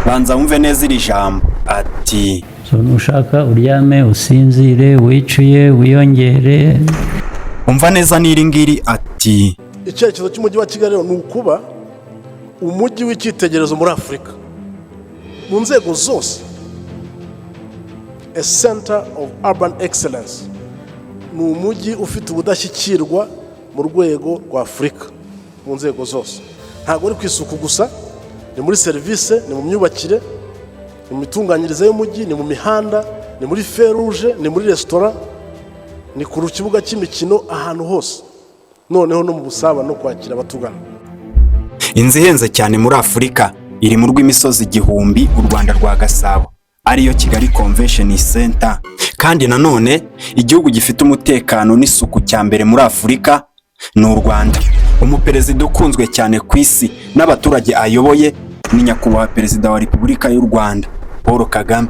Banza wumve neza iri jambo ati: So nushaka uryame, usinzire, wicuye, wiyongere. Umva neza n'iri ngiri ati: Icyerekezo cy'umujyi wa Kigali rero ni ukuba umujyi w'icyitegererezo muri Afurika mu nzego zose, a center of urban excellence. Ni umujyi ufite ubudashyikirwa mu rwego rwa Afurika mu nzego zose. Ntabwo ari ku isuku gusa, ni muri serivisi, ni mu myubakire, ni mu mitunganyirize y'umujyi, ni mu mihanda, ni muri feruje, ni muri resitora, ni ku kibuga cy'imikino, ahantu hose, noneho no mu busabane no kwakira abatugana. Inzu ihenze cyane muri Afurika iri mu rw'imisozi igihumbi, u Rwanda rwa Gasabo, ariyo Kigali Convention Center. Kandi nanone igihugu gifite umutekano n'isuku cya mbere muri Afurika ni u Rwanda. Umuperezida ukunzwe cyane ku isi n'abaturage ayoboye ni Nyakubahwa Perezida wa Repubulika y'u Rwanda, Paul Kagame.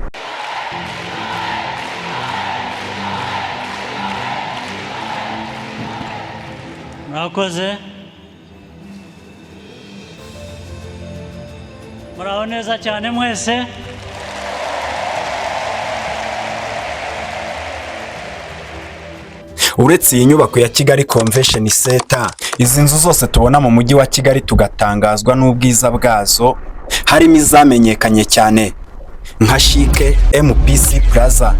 Murakoze, muraho neza cyane mwese. Uretse iyi nyubako ya Kigali Convention Center, izi nzu zose tubona mu mujyi wa Kigali tugatangazwa n'ubwiza bwazo, harimo izamenyekanye cyane nka CHIC, MPC Plaza,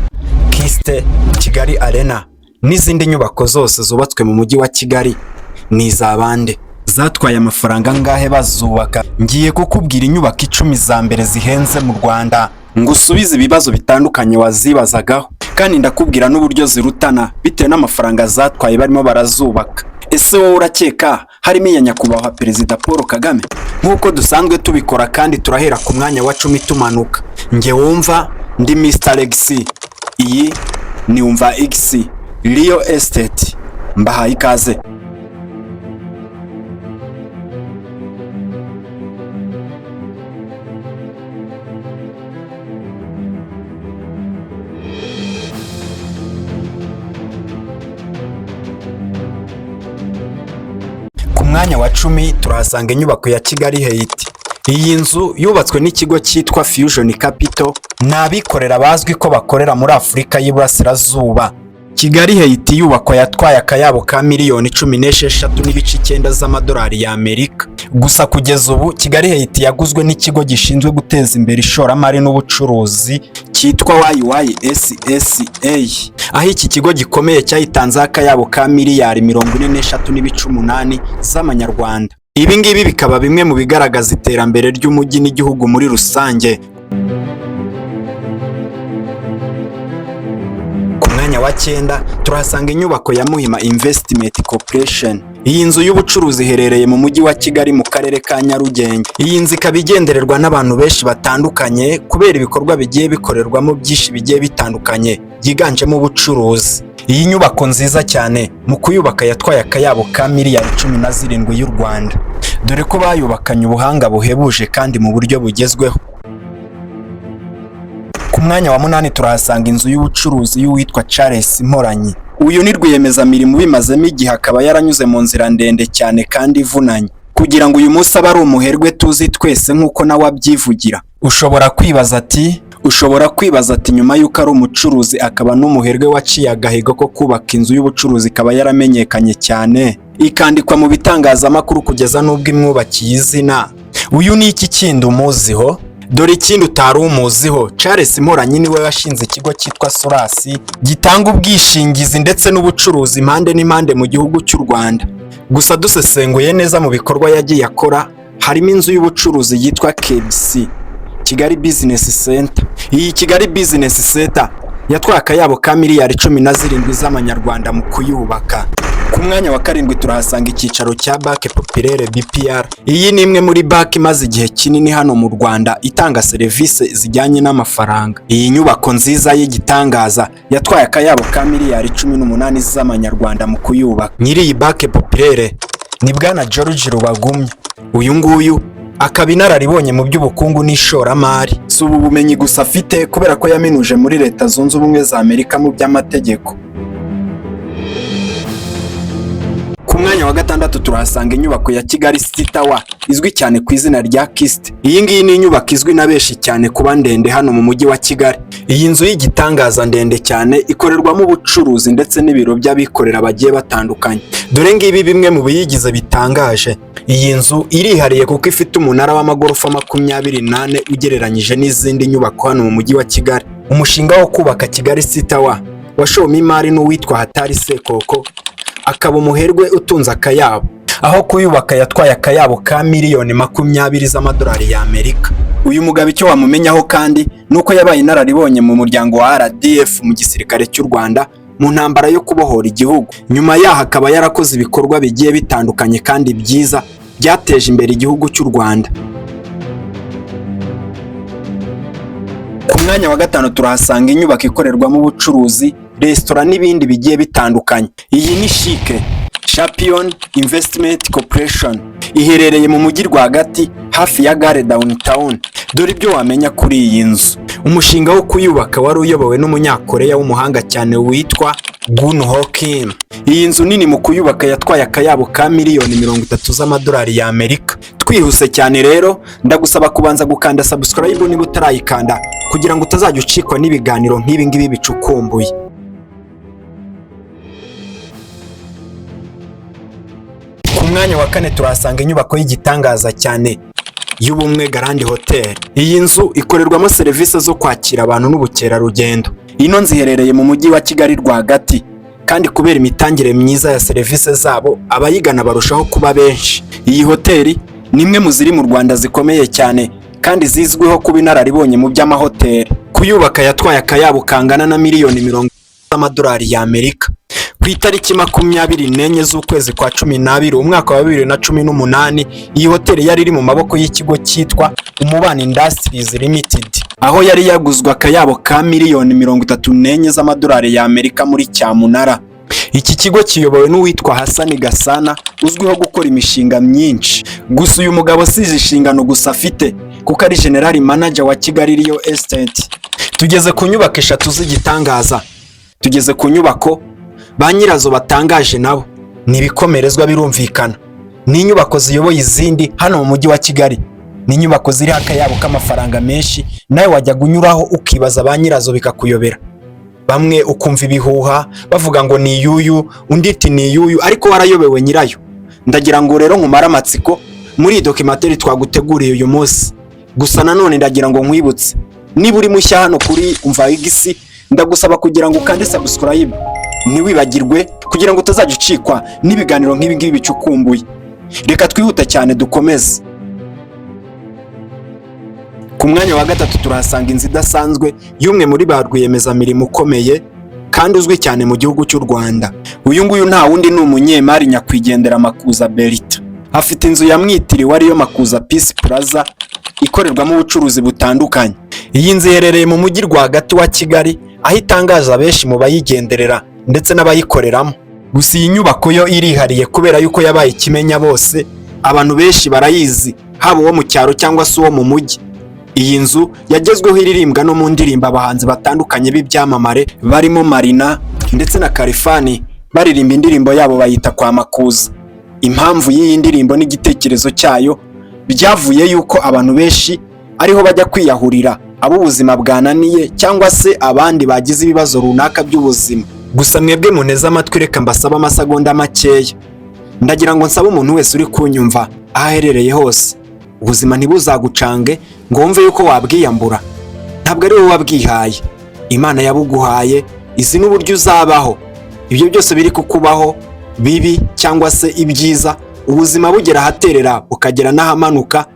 KIST, Kigali Arena n'izindi nyubako zose zubatswe mu mujyi wa Kigali, ni izabande? Zatwaye amafaranga angahe bazubaka? Ngiye kukubwira inyubako 10 za mbere zihenze mu Rwanda, ngo usubize ibibazo bitandukanye wazibazagaho, kandi ndakubwira n'uburyo zirutana bitewe n'amafaranga zatwaye barimo barazubaka. Ese wowe urakeka harimo iya Nyakubahwa Perezida Paul Kagame? Nk'uko dusanzwe tubikora, kandi turahera ku mwanya wa 10 tumanuka. Nge wumva ndi Mr Alex, iyi ni Umva X Real Estate, mbahaye ikaze. Ku mwanya wa 10 turahasanga inyubako ya Kigali Heights. Iyi nzu yubatswe n'ikigo cyitwa Fusion Capital, ni abikorera bazwi ko bakorera muri Afurika y'Iburasirazuba. Kigali Heights yubakwa yatwaye akayabo ka miliyoni 16.9 z'amadolari y'Amerika. Gusa kugeza ubu Kigali Heights yaguzwe n'ikigo gishinzwe guteza imbere ishoramari n'ubucuruzi cyitwa YYSSA, aho iki kigo gikomeye cyayitanzeho akayabo ka miliyari 43.8 z'amanyarwanda. Ibi ngibi bikaba bimwe mu bigaragaza iterambere ry'umujyi n'igihugu muri rusange. Ku mwanya wa 9 turahasanga inyubako ya Muhima Investment Corporation. Iyi nzu y'ubucuruzi iherereye mu mujyi wa Kigali, mu karere ka Nyarugenge. Iyi nzu ikaba igendererwa n'abantu benshi batandukanye kubera ibikorwa bigiye bikorerwamo byinshi bigiye bitandukanye byiganjemo ubucuruzi. Iyi nyubako nziza cyane mu kuyubaka yatwaye akayabo ka miliyari 17 y'u Rwanda, dore ko bayubakanye ubuhanga buhebuje kandi mu buryo bugezweho. Ku mwanya wa 8 turahasanga inzu y'ubucuruzi y'uwitwa Charles Mporanyi. Uyu ni rwiyemezamirimo ubimazemo igihe, akaba yaranyuze mu nzira ndende cyane kandi ivunanye kugira ngo uyu munsi abe ari umuherwe tuzi twese nk'uko nawe abyivugira. Ushobora kwibaza ati nyuma y'uko ari umucuruzi akaba n'umuherwe waciye agahigo ko kubaka inzu y'ubucuruzi, ikaba yaramenyekanye cyane, ikandikwa mu bitangazamakuru kugeza n'ubwo imwubakiye izina, uyu ni iki kindi umuziho? Dore ikindi utari umuziho: Charles Mporanyi niwe washinze ikigo cyitwa Solasi, gitanga ubwishingizi ndetse n'ubucuruzi impande n'impande mu gihugu cy'u Rwanda. Gusa dusesenguye neza mu bikorwa yagiye akora, harimo inzu y'ubucuruzi yitwa KBC, Kigali Business Center. Iyi Kigali Business Center yatwaye akayabo ka miliyari 17 z'amanyarwanda mu kuyubaka. Ku mwanya wa 7 turahasanga icyicaro cya Banque Populaire, BPR. Iyi ni imwe muri banki imaze igihe kinini hano mu Rwanda itanga serivisi zijyanye n'amafaranga. Iyi nyubako nziza y'igitangaza yatwaye akayabo ka miliyari 18 z'amanyarwanda mu kuyubaka. Nyiri iyi Banque Populaire ni Bwana George Rubagumya. Uyu nguyu akaba inararibonye mu by'ubukungu n'ishoramari. Si ubu bumenyi gusa afite, kubera ko yaminuje muri Leta Zunze Ubumwe za Amerika mu by'amategeko. Ku Ku mwanya wa gatandatu turahasanga inyubako ya Kigali City Tower, izwi cyane ku izina rya KIST. Iyi ngiyi ni inyubako izwi na benshi cyane kuba ndende hano mu mujyi wa Kigali. Iyi nzu y'igitangaza ndende cyane ikorerwamo ubucuruzi ndetse n'ibiro by'abikorera bagiye batandukanye. Dore ngibi bimwe mu biyigize bitangaje. Iyi nzu irihariye kuko ifite umunara w'amagorofa 24 ugereranyije n'izindi nyubako hano mu mujyi wa Kigali. Umushinga wo kubaka Kigali City Tower washowemo imari n'uwitwa Hatari Sekoko, akaba umuherwe utunze akayabo. Aho kuyubaka yatwaye akayabo ka miliyoni 20 z'amadolari y'Amerika. Uyu mugabo icyo wamumenyaho kandi ni uko yabaye inararibonye mu muryango wa RDF mu gisirikare cy'u Rwanda mu ntambara yo kubohora igihugu. Nyuma yaho akaba yarakoze ibikorwa bigiye bitandukanye kandi byiza byateje imbere igihugu cy'u Rwanda. Ku mwanya wa gatanu turahasanga inyubako ikorerwamo ubucuruzi, resitora n'ibindi bigiye bitandukanye. Iyi ni Chic Champion Investment Corporation, iherereye mu mujyi rwagati hafi ya gare Downtown. Dore ibyo wamenya kuri iyi nzu. Umushinga wo kuyubaka wari uyobowe n'Umunyakoreya w'umuhanga cyane witwa Gun Ho Kim. Iyi nzu nini mu kuyubaka yatwaye akayabo ka miliyoni 30 z'amadolari y'Amerika. Twihuse cyane rero, ndagusaba kubanza gukanda subscribe niba utarayikanda, kugira ngo utazajya ucikwa n'ibiganiro nk'ibi ngibi bicukumbuye. Ku mwanya wa kane turahasanga inyubako y'igitangaza cyane y'Ubumwe Grand Hotel. Iyi nzu ikorerwamo serivisi zo kwakira abantu n'ubukerarugendo. Ino nzu iherereye mu mujyi wa Kigali rwagati, kandi kubera imitangire myiza ya serivisi zabo, abayigana barushaho kuba benshi. Iyi hoteli ni imwe mu ziri mu Rwanda zikomeye cyane kandi zizwiho kuba inararibonye mu by'amahoteli. Kuyubaka yatwaye akayabo kangana na miliyoni 50 z'amadolari y'Amerika. Ku itariki 24 z'ukwezi kwa 12 umwaka wa 2018, iyi hoteli yari iri mu maboko y'ikigo cyitwa Umubano Industries Limited, aho yari yaguzwe akayabo ka miliyoni 34 z'amadolari y'Amerika muri cyamunara. Iki kigo kiyobowe n'uwitwa Hasani Gasana, uzwiho gukora imishinga myinshi. Gusa uyu mugabo si izi inshingano gusa afite, kuko ari General Manager wa Kigali Real Estate. Tugeze ku nyubako eshatu z'igitangaza. Tugeze ku nyubako ba nyirazo batangaje, nabo ni ibikomerezwa birumvikana. Ni inyubako ziyoboye izindi hano mu mujyi wa Kigali. Ni inyubako ziriho akayabo k'amafaranga menshi, nawe wajyaga unyuraho ukibaza ba nyirazo bikakuyobera. Bamwe ukumva ibihuha bavuga ngo ni iyuyu, undi iti ni iyuyu, ariko warayobewe nyirayo. Ndagira ngo rero nkumare amatsiko muri iyi documentary twaguteguriye uyu munsi. Gusa nanone ndagira ngo nkwibutse, niba uri mushya hano kuri Umva Igisi, ndagusaba kugira ngo ukande subscribe, ntiwibagirwe, kugira ngo utazajya ucikwa n'ibiganiro nk'ibi ngibi bicukumbuye. Reka twihute cyane dukomeze. Ku mwanya wa gatatu turahasanga inzu idasanzwe y'umwe muri ba rwiyemezamirimo ukomeye kandi uzwi cyane mu gihugu cy'u Rwanda. Uyu nguyu nta wundi ni umunyemari nyakwigendera Makuza Bertha. Afite inzu yamwitiriwe ariyo Makuza Peace Plaza, ikorerwamo ubucuruzi butandukanye. Iyi nzu iherereye mu mujyi rwagati wa Kigali, aho itangaza benshi mu bayigenderera ndetse n'abayikoreramo. Gusa iyi nyubako yo irihariye kubera yuko yabaye ikimenya bose, abantu benshi barayizi, haba uwo mu cyaro cyangwa se uwo mu mujyi. Iyi nzu yagezweho iririmbwa no mu ndirimbo abahanzi batandukanye b'ibyamamare barimo Marina ndetse na Kalifani baririmba indirimbo yabo bayita kwa Makuza. Impamvu y'iyi ndirimbo n'igitekerezo cyayo byavuye yuko abantu benshi ariho bajya kwiyahurira, abo ubuzima bwananiye cyangwa se abandi bagize ibibazo runaka by'ubuzima. Gusa mwebwe muneze amatwi, reka mbasaba amasegonda makeya. Ndagira ngo nsabe umuntu wese uri kunyumva aho aherereye hose, ubuzima ntibuzagucange ngo wumve yuko wabwiyambura. Ntabwo ari wowe wabwihaye, Imana yabuguhaye, izi n'uburyo uzabaho. Ibyo byose biri kukubaho, bibi cyangwa se ibyiza, ubuzima bugera ahaterera bukagera n'ahamanuka,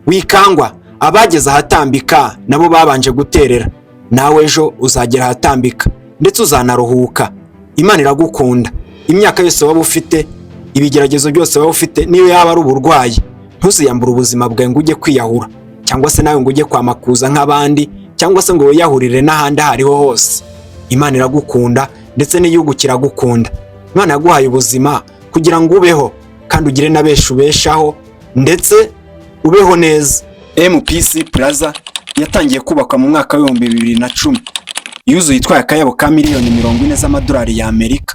wikangwa. Abageze ahatambika nabo babanje guterera, nawe ejo uzagera ahatambika ndetse uzanaruhuka. Imana iragukunda. Imyaka yose waba ufite, ibigeragezo byose waba ufite, niyo yaba ari uburwayi, ntuziyambure ubuzima bwawe ngo ujye kwiyahura, cyangwa se nawe ngo ujye kwa Makuza nk'abandi, cyangwa se ngo wiyahurire n'ahandi aho ariho hose. Imana iragukunda ndetse n'igihugu kiragukunda. Imana yaguhaye ubuzima kugira ngo ubeho kandi ugire na benshi ubeshaho, ndetse ubeho neza. MPC Plaza yatangiye kubakwa mu mwaka w'2010, yuzuye itwaye akayabo ka miliyoni 40 z'amadolari y'Amerika.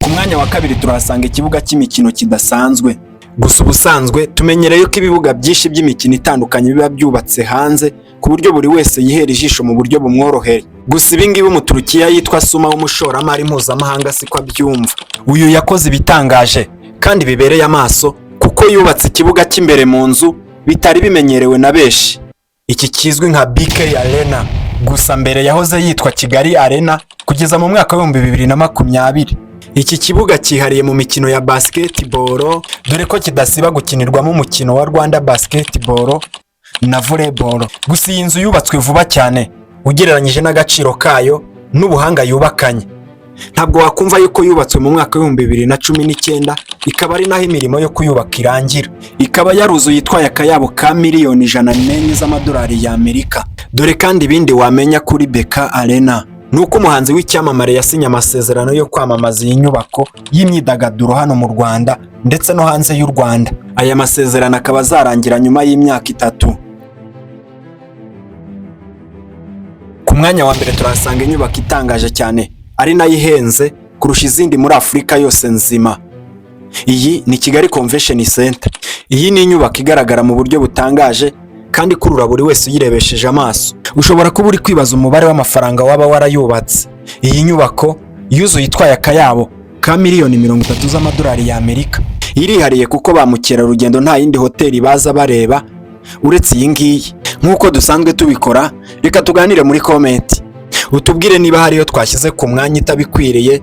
Ku Mwanya wa kabiri turahasanga ikibuga cy'imikino kidasanzwe. Gusa ubusanzwe tumenyereye ko ibibuga byinshi by'imikino itandukanye biba byubatse hanze, ku buryo buri wese yihera ijisho mu buryo bumworoheye. Gusa ibi ngibi Umuturukiya yitwa Suma w'umushoramari mpuzamahanga siko abyumva. Uyu yakoze ibitangaje kandi bibereye amaso, kuko yubatse ikibuga cy'imbere mu nzu bitari bimenyerewe na benshi, iki kizwi nka BK Arena. Gusa mbere yahoze yitwa Kigali Arena kugeza mu mwaka wa 2020. Iki kibuga cyihariye mu mikino ya basketball, dore ko kidasiba gukinirwamo umukino wa Rwanda Basketball na volleyball. Gusa iyi nzu yubatswe vuba cyane ugereranyije n'agaciro kayo n'ubuhanga yubakanye. Ntabwo wakumva yuko yubatswe mu mwaka wa 2019, ikaba ari naho imirimo yo kuyubaka irangira, ikaba yaruzuye itwaye akayabo ka miliyoni 104 z'amadolari y'Amerika. Dore kandi ibindi wamenya kuri BK Arena ni uko umuhanzi w'icyamamare yasinye amasezerano yo kwamamaza iyi nyubako y'imyidagaduro hano mu Rwanda ndetse no hanze y'u Rwanda. Aya masezerano akaba azarangira nyuma y'imyaka 3. Ku mwanya wa mbere turahasanga inyubako itangaje cyane, ari nayo ihenze kurusha izindi muri Afurika yose nzima. Iyi ni Kigali Convention Center. Iyi ni inyubako igaragara mu buryo butangaje kandi ikurura buri wese uyirebesheje amaso. Ushobora kuba uri kwibaza umubare w'amafaranga waba warayubatse. Iyi nyubako yuzuye itwaye akayabo ka miliyoni 30 z'amadolari y'Amerika. Irihariye kuko ba mukerarugendo nta yindi hoteli baza bareba uretse iyi ngiyi. Nk'uko dusanzwe tubikora, reka tuganire muri comment, utubwire niba hariyo twashyize ku mwanya itabikwiriye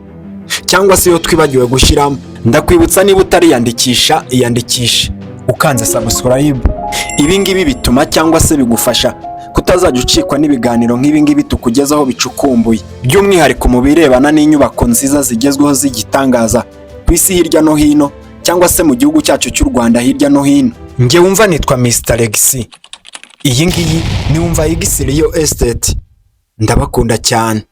cyangwa se iyo twibagiwe gushyiramo. Ndakwibutsa, niba utariyandikisha, iyandikishe ukanze subscribe. Ibi ngibi bituma cyangwa se bigufasha kutazajya ucikwa n'ibiganiro nk'ibi ngibi tukugezaho bicukumbuye, by'umwihariko mu birebana n'inyubako nziza zigezweho z'igitangaza ku isi hirya no hino, cyangwa se mu gihugu cyacu cy'u Rwanda hirya no hino. Njye wumva nitwa Mr Lex. Iyi ngiyi ni Wumva X Real Estate. Ndabakunda cyane.